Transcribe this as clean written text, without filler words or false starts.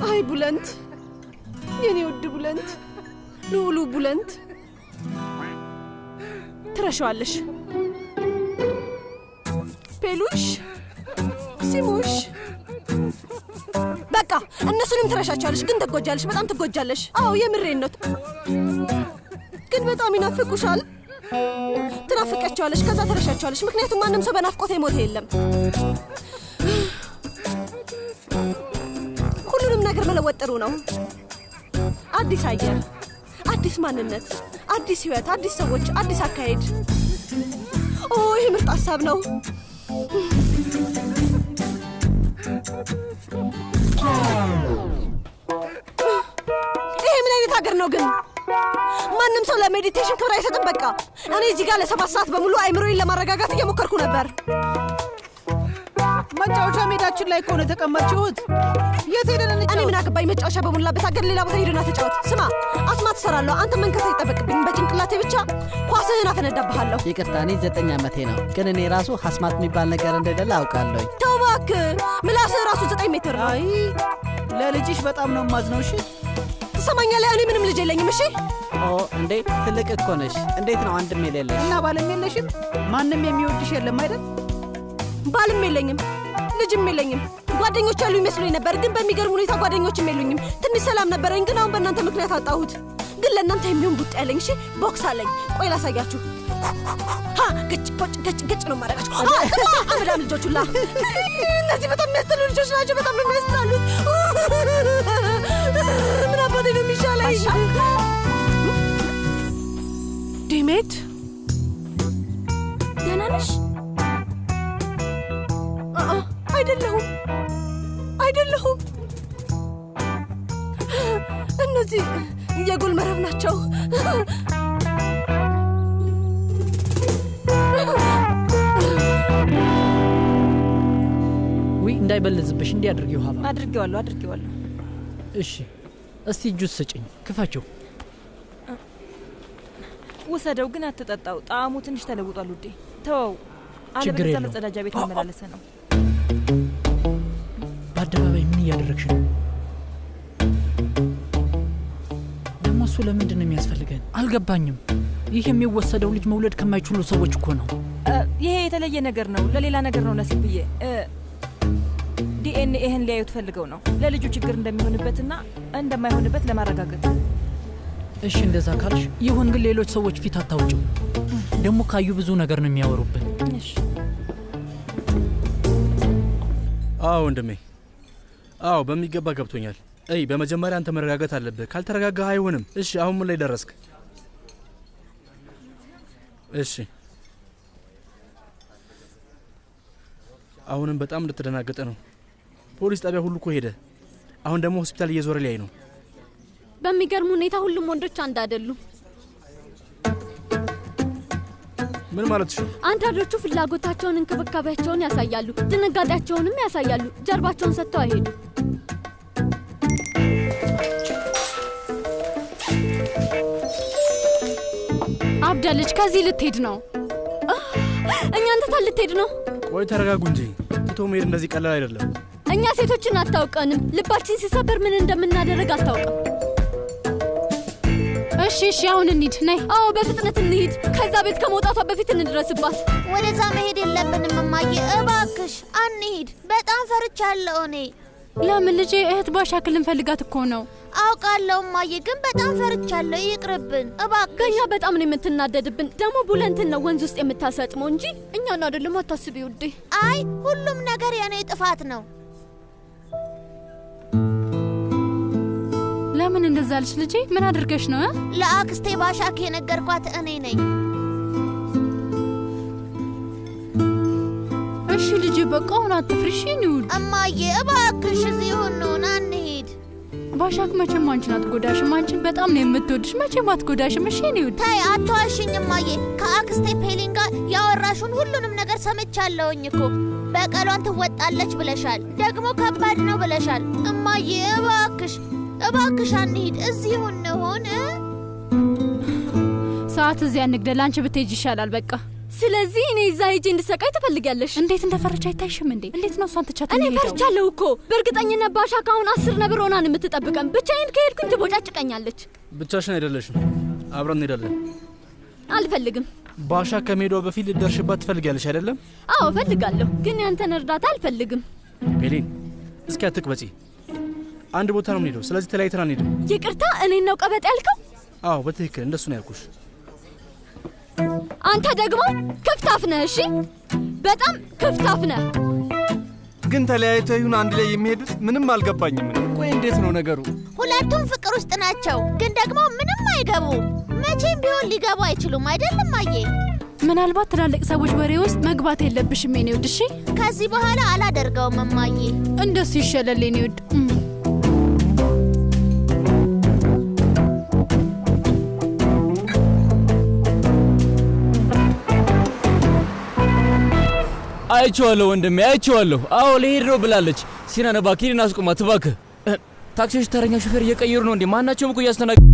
አይ ቡለንት፣ የኔ ውድ ቡለንት፣ ልዑሉ ቡለንት፣ ትረሻዋለሽ። ፔሉሽ፣ ሲሙሽ፣ በቃ እነሱንም ትረሻቸዋለሽ። ግን ትጎጃለሽ፣ በጣም ትጎጃለሽ። አዎ የምሬን ነው። ግን በጣም ይናፍቁሻል። ትናፍቂያቸዋለሽ፣ ከዛ ትረሻቸዋለሽ። ምክንያቱም ማንም ሰው በናፍቆት የሞተ የለም። ሁሉንም ነገር መለወጥ ጥሩ ነው። አዲስ አየር፣ አዲስ ማንነት፣ አዲስ ህይወት፣ አዲስ ሰዎች፣ አዲስ አካሄድ። ኦ ይህ ምርጥ ሀሳብ ነው። ይሄ ምን አይነት ሀገር ነው ግን? ማንም ሰው ለ meditation ክብር አይሰጥም። በቃ እኔ እዚህ ጋር ለ7 ሰዓት በሙሉ አይምሮዬን ለማረጋጋት እየሞከርኩ ነበር። መጫወቻ ሜዳችን ላይ እኮ ነው የተቀመጥሽው። የት ሄደን እኔ እንጫወት? ምን አገባኝ? መጫወቻ በሞላበት ሀገር ሌላ ቦታ ሄደና ተጫወት። ስማ አስማት እሰራለሁ። አንተ መንከት አይጠበቅብኝም። በጭንቅላቴ ብቻ ኳስህን አፈነዳብሃለሁ። ይቅርታ፣ እኔ 9 ዓመቴ ነው፣ ግን እኔ ራሱ አስማት የሚባል ነገር እንደሌለ አውቃለሁኝ። ተው እባክህ፣ ምላስህ ራሱ 9 ሜትር ነው። አይ ለልጅሽ በጣም ነው የማዝነው። እሺ። ትሰማኛለህ? እኔ ምንም ልጅ የለኝም። እሺ። ኦ እንዴ፣ ትልቅ እኮ ነሽ። እንዴት ነው አንድም የሌለሽ? እና ባልም የለሽም? ማንም የሚወድሽ የለም አይደል? ባልም የለኝም፣ ልጅም የለኝም። ጓደኞች ያሉ ይመስሉኝ ነበር፣ ግን በሚገርም ሁኔታ ጓደኞችም የሉኝም። ትንሽ ሰላም ነበረኝ፣ ግን አሁን በእናንተ ምክንያት አጣሁት። ግን ለእናንተ የሚሆን ቡጢ አለኝ። እሺ፣ ቦክስ አለኝ። ቆይ ላሳያችሁ። ሀ ግጭ ቦጭ ገጭ ገጭ ነው የማደርጋቸው። ሀ ጥፋ አመዳም ልጆች ሁላ። እነዚህ በጣም የሚያስጠሉ ልጆች ናቸው። በጣም ነው የሚያስጠሉት። ምን አባቴ ነው የሚሻለኝ? ዲሜት። ደህና ነሽ? አአ፣ አይደለሁም፣ አይደለሁም። እነዚህ የጎል መረብ ናቸው። ውይ እንዳይበልዝብሽ እንዲህ አድርጊው ሀባ። አድርጌዋለሁ፣ አድርጌዋለሁ። እሺ እስቲ ጁስ ስጭኝ፣ ክፈችው። ውሰደው፣ ግን አትጠጣው። ጣዕሙ ትንሽ ተለውጧል ውዴ። ተወው፣ ችግር አለበለዚያ የለውም። መጸዳጃ ቤት መመላለስ ነው። በአደባባይ ምን እያደረግሽ ነው? ደግሞ እሱ ለምንድን ነው የሚያስፈልገን? አልገባኝም። ይህ የሚወሰደው ልጅ መውለድ ከማይችሉ ሰዎች እኮ ነው። ይሄ የተለየ ነገር ነው፣ ለሌላ ነገር ነው ነሲብዬ። ዲኤንኤህን ሊያዩት ፈልገው ነው፣ ለልጁ ችግር እንደሚሆንበትና እንደማይሆንበት ለማረጋገጥ። እሺ እንደዛ ካልሽ ይሁን፣ ግን ሌሎች ሰዎች ፊት አታውጭው። ደግሞ ካዩ ብዙ ነገር ነው የሚያወሩብን። እሺ። አዎ ወንድሜ፣ አዎ በሚገባ ገብቶኛል። እይ በመጀመሪያ አንተ መረጋጋት አለብህ። ካልተረጋጋህ አይሆንም። እሺ አሁን ምን ላይ ደረስክ? እሺ አሁንም በጣም እንደተደናገጠ ነው። ፖሊስ ጣቢያ ሁሉ እኮ ሄደ። አሁን ደግሞ ሆስፒታል እየዞረ ሊያይ ነው። በሚገርም ሁኔታ ሁሉም ወንዶች አንድ አይደሉም። ምን ማለትሽ ነው? አንዳንዶቹ ፍላጎታቸውን፣ እንክብካቤያቸውን ያሳያሉ፣ ድንጋጤያቸውንም ያሳያሉ። ጀርባቸውን ሰጥተው አይሄዱም። አብዳለች። ከዚህ ልትሄድ ነው። እኛን ትታ ልትሄድ ነው። ቆይ ተረጋጉ እንጂ፣ ትቶ መሄድ እንደዚህ ቀላል አይደለም። እኛ ሴቶችን አታውቀንም። ልባችን ሲሰበር ምን እንደምናደርግ አታውቅም። እሺ እሺ፣ አሁን እንሂድ። ነይ። አዎ በፍጥነት እንሂድ። ከዛ ቤት ከመውጣቷ በፊት እንድረስባት። ወደዛ መሄድ የለብንም እማዬ፣ እባክሽ አንሂድ። በጣም ፈርቻለሁ እኔ። ለምን ልጄ? እህት ባሻክል ልንፈልጋት እኮ ነው። አውቃለሁ እማዬ፣ ግን በጣም ፈርቻለሁ። ይቅርብን እባክሽ። በእኛ በጣም ነው የምትናደድብን። ደግሞ ቡለንትን ነው ወንዝ ውስጥ የምታሰጥመው እንጂ እኛን አይደለም። አታስቢ ውዴ። አይ ሁሉም ነገር የእኔ ጥፋት ነው። ለምን እንደዛ አልሽ ልጄ? ምን አድርገሽ ነው እ? ለአክስቴ ባሻክ የነገርኳት እኔ ነኝ። እሺ ልጄ፣ በቃ አሁን አትፍሪ። እሺ የኔ ውድ። እማዬ እባክሽ እዚሁ እንሁን፣ አንሂድ። ባሻክ መቼም አንቺን አትጎዳሽም። አንቺን በጣም ነው የምትወድሽ። መቼም አትጎዳሽም። እሺ የኔ ውድ። ተይ አትዋሽኝ እማዬ። ከአክስቴ ፔሊን ጋር ያወራሹን ሁሉንም ነገር ሰምቻለሁኝ እኮ። በቀሏን ትወጣለች ብለሻል፣ ደግሞ ከባድ ነው ብለሻል። እማዬ እባክሽ እባክሽ አንሂድ፣ እዚሁ እንሁን እ? ሰዓት እዚያ እንግደል። አንቺ ብትሄጂ ይሻላል። በቃ ስለዚህ እኔ እዛ ሄጄ እንድሰቃይ ትፈልጊያለሽ? እንዴት እንደፈረች አይታይሽም እንዴ? እንዴት ነው እሷን ትቻት እኔ የሚሄደው? ፈርቻለሁ እኮ። በእርግጠኝነት ባሻ ካሁን 10 ነብር ሆና ነው የምትጠብቀን። ብቻዬን ከሄድኩኝ ትቦጫጭቀኛለች። ብቻሽን አይደለሽም፣ አብረን እንሄዳለን። አልፈልግም። ባሻ ከመሄዷ በፊት ልትደርሽባት ትፈልጊያለሽ አይደለም? አዎ እፈልጋለሁ፣ ግን ያንተን እርዳታ አልፈልግም። ፔሊን እስኪ አትቅበጪ። አንድ ቦታ ነው የምንሄደው፣ ስለዚህ ተለያይተን አንሄድም። ይቅርታ፣ እኔን ነው ቀበጥ ያልከው? አዎ በትክክል እንደሱ ነው ያልኩሽ። አንተ ደግሞ ክፍታፍ ነህ። እሺ፣ በጣም ክፍታፍ ነህ። ግን ተለያይተው ይሁን አንድ ላይ የሚሄዱት ምንም አልገባኝም። እኔ። ቆይ እንዴት ነው ነገሩ? ሁለቱም ፍቅር ውስጥ ናቸው፣ ግን ደግሞ ምንም አይገቡም። መቼም ቢሆን ሊገቡ አይችሉም። አይደለም አየ? ምናልባት ትላልቅ ሰዎች ወሬ ውስጥ መግባት የለብሽም የኔ ውድ። እሺ፣ ከዚህ በኋላ አላደርገውም እማዬ። እንደሱ ይሻላል የኔ ውድ። አይቼዋለሁ ወንድሜ፣ አይቼዋለሁ። አዎ ልሄድ ነው ብላለች። ሲናን እባክህ እኔን አስቁማት እባክህ። ታክሲዎች ተረኛ ሾፌር እየቀየሩ ነው እንዴ? ማናቸውም እኮ እያስተናገዱ